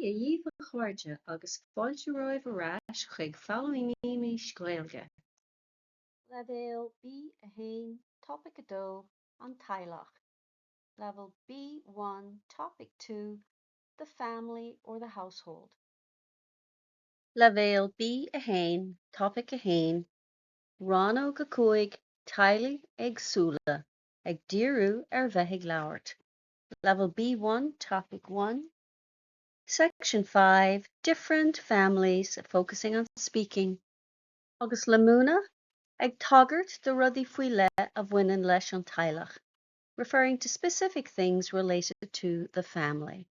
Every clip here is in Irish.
Dia dhaoibh a chairde agus fáilte romhaibh ar ais chuig Foghlaimímis Gaeilge. Leibhéal B1, Topaic 2, An Teaghlach Level B1, Topic 2, The Family or the Household. Leibhéal B1, Topaic 1, Rannóg 5, Teaghlaigh éagsúla, ag díriú ar bheith ag labhairt. Level B1, Topic 1, Section 5, Different families, focusing on speaking. Agus le múineadh, ag tagairt do rudaí faoi leith a bhaineann leis an teaghlach, referring to specific things related to the family.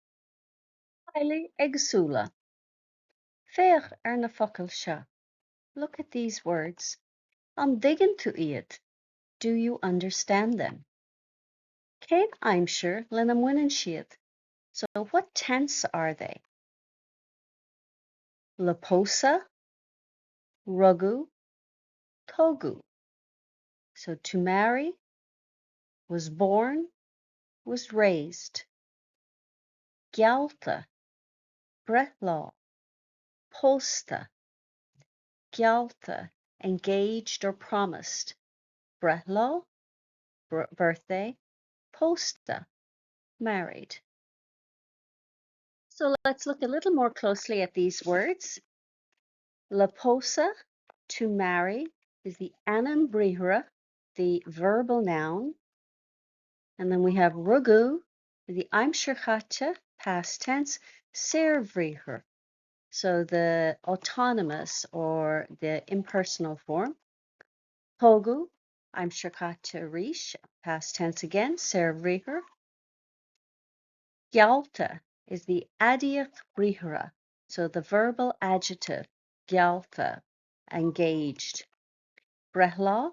Teaghlaigh éagsúla. Féach ar na focail seo. Look at these words. An dtuigeann tú iad? Do you understand them? Cén aimsir lena mbaineann siad? So what tense are they? Le pósadh, rugadh, tógadh. So to marry, was born, was raised. Geallta, breithlá, pósta. Geallta, engaged or promised. Breithlá, birthday, pósta, married. So let's look a little more closely at these words. Le pósadh, to marry, is the ainm briathartha, the verbal noun. And then we have rugadh, the aimsir chaite, past tense, saorbhriathar. So the autonomous or the impersonal form. Tógadh, aimsir chaite arís, past tense again, saorbhriathar. Geallta is the aidiacht briathartha, so the verbal adjective, geallta, engaged. Breithlá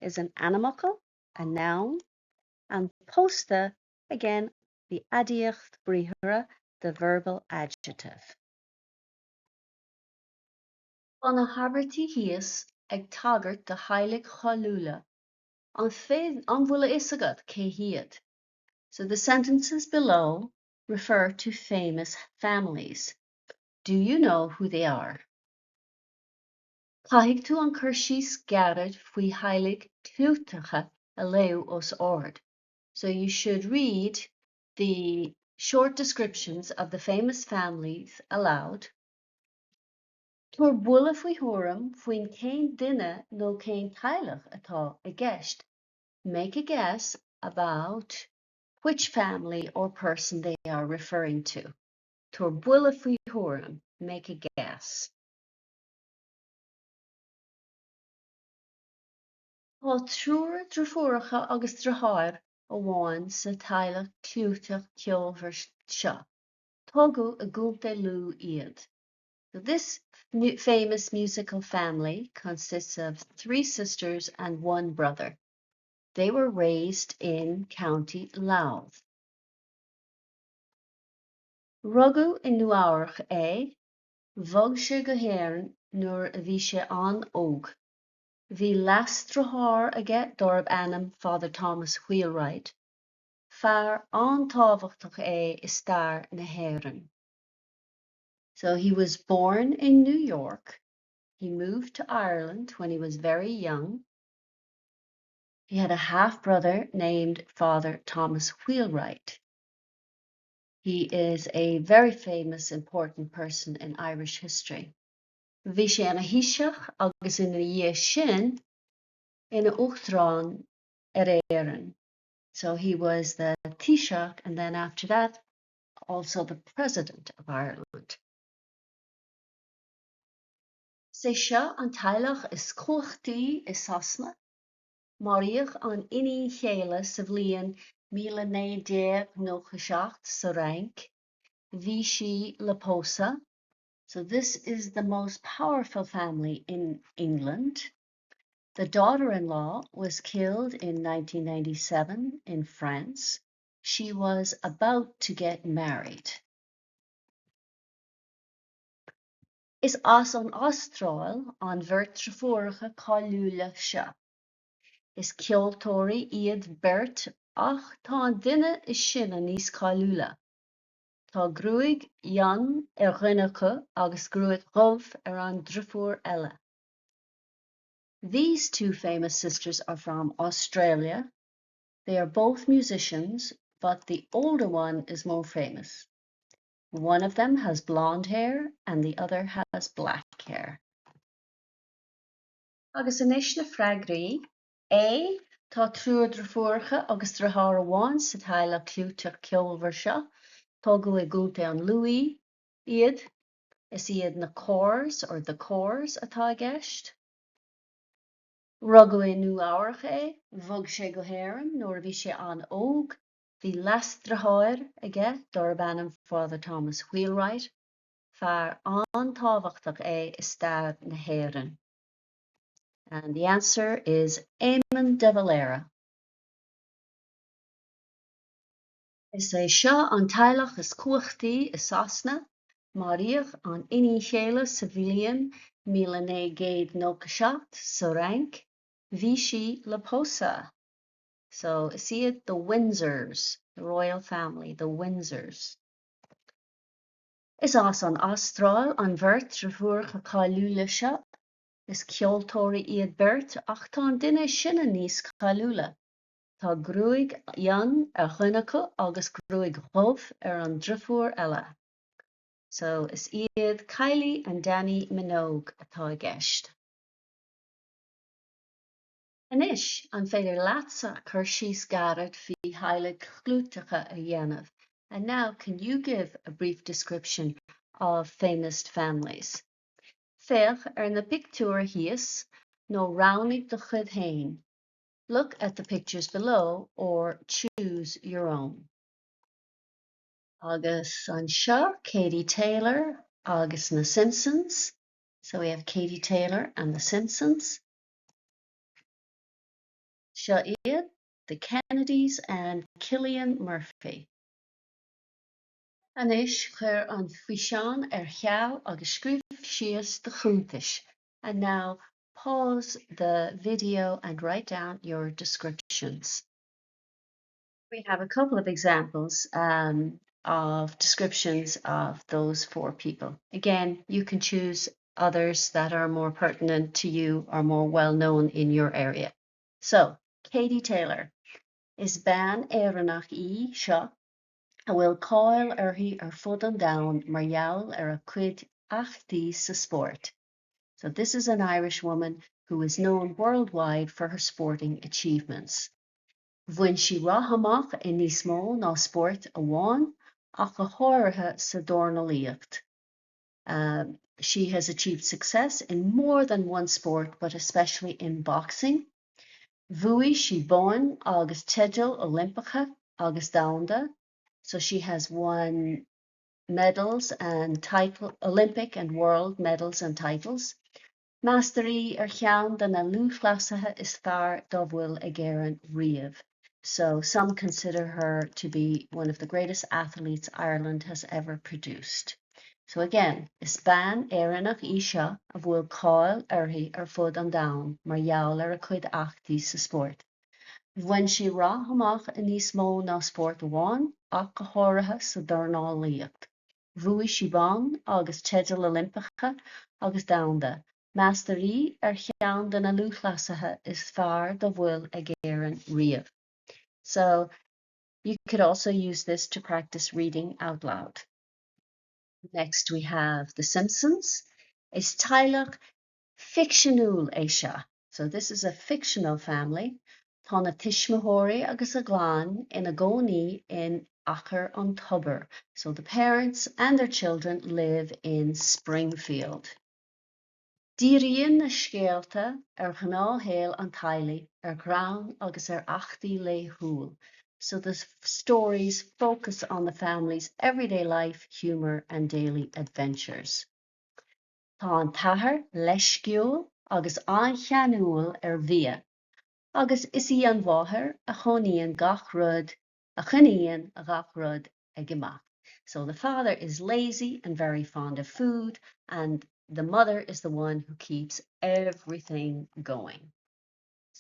is an ainmfhocal, a noun, and pósta, again, the aidiacht briathartha, the verbal adjective. Tá na habairtí thíos ag tagairt do theaghlaigh cháiliúla. An an bhfuil a fhios agat cé hiad? So the sentences below refer to famous families. Do you know who they are? Caithfidh tú an cur síos gairid faoi theaghlaigh chlúiteacha a léamh os ard. So you should read the short descriptions of the famous families aloud. Tabhair buille faoi thuairim faoin cén duine nó cén teaghlach atá i gceist. Make a guess about which family or person they are referring to. Tabhair buille faoi thuairim, make a guess. Tá triúr deirfiúracha agus deartháir amháin sa teaghlach clúiteach ceolmhar seo. Tógadh i gContae Lú iad. This famous musical family consists of three sisters and one brother. They were raised in County Louth. Rugadh i Nua-Eabhrac é, bhog sé go hÉirinn nuair a bhí sé an-óg. Bhí leasdeartháir aige darb ainm Father Thomas Wheelwright. Fear an-tábhachtach é i stair na hÉireann. So he was born in New York. He moved to Ireland when he was very young. He had a half-brother named Father Thomas Wheelwright. He is a very famous, important person in Irish history. Bhí sé ina Thaoiseach agus ina dhiaidh sin ina Uachtarán ar Éirinn. So he was the Taoiseach and then after that also the President of Ireland. Is é seo an teaghlach is cumhachtaí i Sasana. Maraíodh an iníon chéile sa bhliain 1997 sa Fhrainc. Bhí sí le pósadh. So this is the most powerful family in England. The daughter-in-law was killed in 1997 in France. She was about to get married. Is as an Astráil an bheirt deirfiúracha cáiliúla seo. Is ceoltóirí iad beirt ach tá an duine is sine níos cáiliúla. Tá gruaig fhionn ar dhuine acu agus gruaig dhubh ar an driofúr eile. These two famous sisters are from Australia. They are both musicians, but the older one is more famous. One of them has blonde hair and the other has black hair. Agus anois na freagraí. A, Tá triúr driofúracha agus driotháir amháin sa teaghlach clúiteach ceolmhar seo. Tógadh i gContae an Lú iad. Is iad na Corrs or The Corrs atá i gceist. Rugadh i Nua-Eabhrac é. Bhog sé go hÉirinn nuair a bhí sé an-óg. Bhí leasdriotháir aige darb ainm Father Thomas Wheelwright. Fear an-tábhachtach é i stair na hÉireann. And the answer is Éamon de Valera. Is é seo an teaghlach is cumhachtaí i Sasana. Maraíodh an iníon chéile sa bhliain 1997 sa Fhrainc. Bhí sí le pósadh. So, is iad the Windsors, the royal family, the Windsors. Is as an Astráil an bheirt driofúracha cáiliúla seo. Is ceoltóirí iad beirt ach tá an duine is sine níos cáiliúla. Tá gruaig fhionn ar dhuine acu agus gruaig dhubh ar an driofúr eile. So, is iad Kylie and Dannii Minogue atá i gceist. Anois, an féidir leatsa cur síos gairid faoi theaghlaigh chlúiteacha a dhéanamh? And now, can you give a brief description of famous families? Féach ar na pictiúir thíos nó roghnaigh do chuid féin. Look at the pictures below or choose your own. Agus anseo Katie Taylor agus na Simpsons. So we have Katie Taylor and the Simpsons. Seo iad the Kennedys and Cillian Murphy. Anois cuir an físeán ar ceal agus scríobh síos do chuntais. And now pause the video and write down your descriptions. We have a couple of examples um, of descriptions of those four people. Again, you can choose others that are more pertinent to you or more well known in your area. So, Katie Taylor is bean Éireannach í seo a bhfuil cáil uirthi ar fud an domhain mar gheall ar a cuid éachtaí sa spórt. So this is an Irish woman who is known worldwide for her sporting achievements. Bhain sí rath amach i níos mó ná spórt amháin, ach go háirithe sa dornálaíocht. Um, she has achieved success in more than one sport, but especially in boxing. Bhuaigh sí boinn agus teidil Oilimpeacha agus domhanda, so she has won medals and title Olympic and world medals and titles. Meastar í ar cheann de na lúthchleasaithe is fearr dá bhfuil ag Éirinn riamh. So some consider her to be one of the greatest athletes Ireland has ever produced. So again, is bean Éireannach í seo a bhfuil cáil uirthi ar fud an domhain mar gheall ar a cuid éachtaí sa spórt. Bhain sí rath amach i níos mó ná spórt amháin, ach go háirithe sa dornálaíocht. Bhuaigh sí bonn agus teidil Oilimpeacha agus domhanda. Meastar í ar cheann de na lúthchleasaithe is fearr dá bhfuil ag Éirinn riamh. So, you could also use this to practice reading out loud. Next we have The Simpsons. Is teaghlach ficseanúil é seo. So this is a fictional family. Tá na tuismitheoirí agus a gclann ina gcónaí in Achar an Tobair. So the parents and their children live in Springfield. Díríonn na scéalta ar ghnáthshaol an teaghlaigh, ar ghreann agus ar eachtraí laethúil. So the stories focus on the family's everyday life, humour and daily adventures. Tá an t-athair leisciúil agus an-cheanúil ar bhia, agus is í an mháthair a choinníonn gach rud a choinníonn gach rud ag imeacht. So the father is lazy and very fond of food, and the mother is the one who keeps everything going.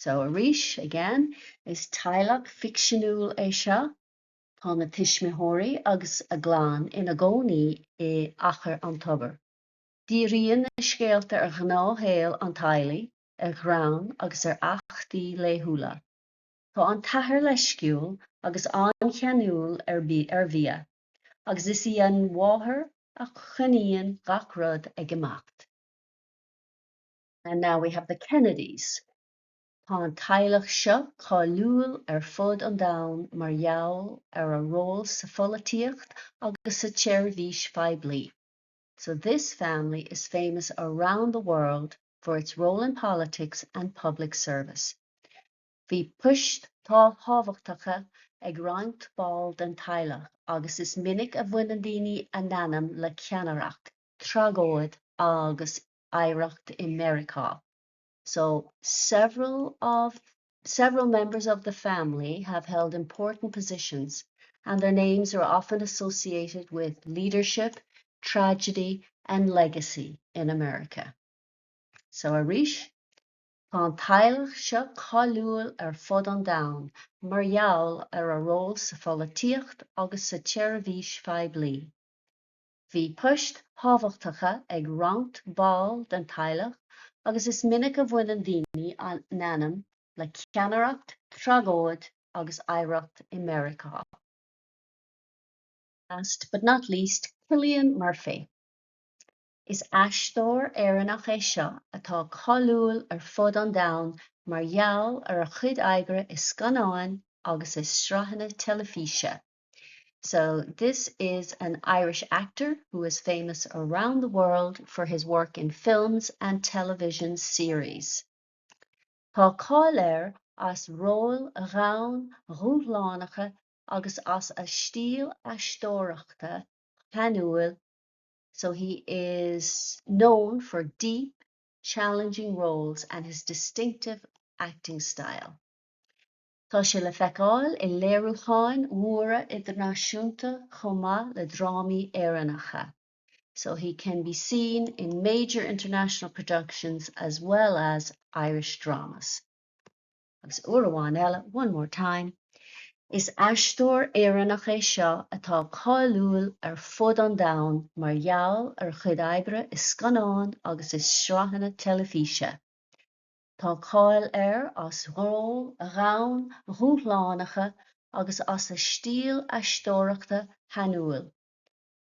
So arís, again, is teaghlach ficseanúil é seo. Tá na tuismitheoirí agus a gclann ina gcónaí i Achar an Tobair. Díríonn na scéalta ar ghnáthshaol an teaghlaigh, ar ghreann agus ar eachtraí laethúla. Tá an t-athair leisciúil agus an-cheanúil ar bhia, agus is í an mháthair a choinníonn gach rud ag imeacht. And now we have the Kennedys. Tá an teaghlach seo cáiliúil ar fud an domhain mar gheall ar a ról sa pholaitíocht agus sa tseirbhís phoiblí. So this family is famous around the world for its role in politics and public service. Bhí poist thábhachtacha ag roinnt ball den teaghlach agus is minic a bhaineann daoine a n-ainm le ceannaireacht, tragóid agus oidhreacht i Meiriceá. So several of several members of the family have held important positions and their names are often associated with leadership, tragedy and legacy in America. So arís, Tá an teaghlach seo cáiliúil ar fud an domhain mar gheall ar a ról sa pholaitíocht agus sa tseirbhís phoiblí. Bhí poist thábhachtacha ag roinnt ball den teaghlach agus is minic a bhaineann daoine a n-ainm le ceannaireacht, tragóid agus oidhreacht i Meiriceá. Last but not least, Cillian Murphy. Is aisteoir Éireannach é seo atá cáiliúil ar fud an domhain mar gheall ar a chuid oibre i scannáin agus i sraitheanna teilifíse. So this is an Irish actor who is famous around the world for his work in films and television series. Tá cáil air as róil dhomhain dhúshlánacha agus as a stíl aisteoireachta shainiúil So he is known for deep, challenging roles and his distinctive acting style. Tá sé le feiceáil i léiriúcháin mhóra idirnáisiúnta chomh maith le drámaí Éireannacha. So he can be seen in major international productions as well as Irish dramas. Agus uair amháin eile, one more time, Is aisteoir Éireannach é seo atá cáiliúil ar fud an domhain mar gheall ar a chuid oibre i scannáin agus i sraitheanna teilifíse. Tá cáil air as róil dhomhain dhúshlánacha agus as a stíl aisteoireachta shainiúil.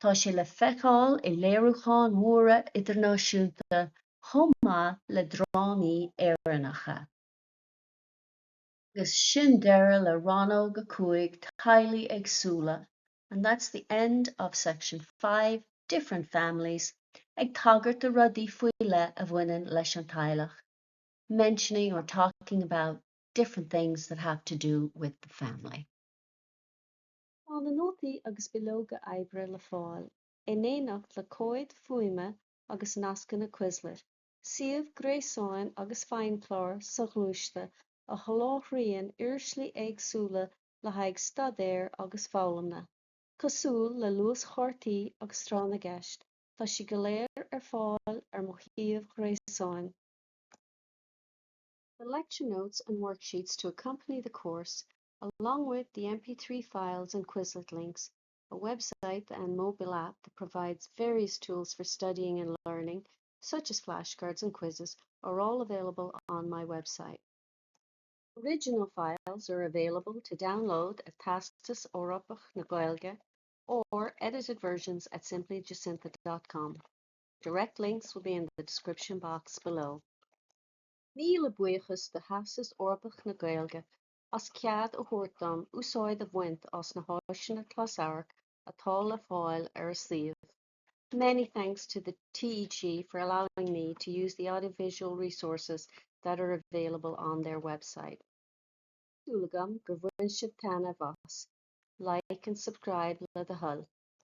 Tá sé le feiceáil i léiriúcháin mhóra idirnáisiúnta chomh maith le drámaí Éireannacha. Agus sin deireadh le rannóg 5 teaghlaigh éagsúla and that's the end of section 5 different families ag tagairt do rudaí faoi leith a bhaineann leis an teaghlach mentioning or talking about different things that have to do with the family. Tá na nótaí agus bileoga oibre le fáil in éineacht le comhaid fuaime agus nascanna Quizlet. Suíomh gréasáin agus feidhmchlár soghluaiste a sholáthraíonn uirlisí éagsúla le haghaidh staidéir agus foghlama, cosúil le luaschártaí agus tráth na gceist, tá siad go léir ar fáil ar mo shuíomh gréasáin. The lecture notes and worksheets to accompany the course, along with the MP3 files and Quizlet links, a website and mobile app that provides various tools for studying and learning, such as flashcards and quizzes, are all available on my website. Original files are available to download at Teastas Eorpach na Gaeilge or edited versions at simplyjacintha.com. Direct links will be in the description box below. Míle buíochas do Theastas Eorpach na Gaeilge as cead a thabhairt dom úsáid a bhaint as na háiseanna closamhairc atá le fáil ar a suíomh. Many thanks to the TEG for allowing me to use the audiovisual resources that are available on their website. Súil agam gur bhain sibh taitneamh as. Like and subscribe le do thoil.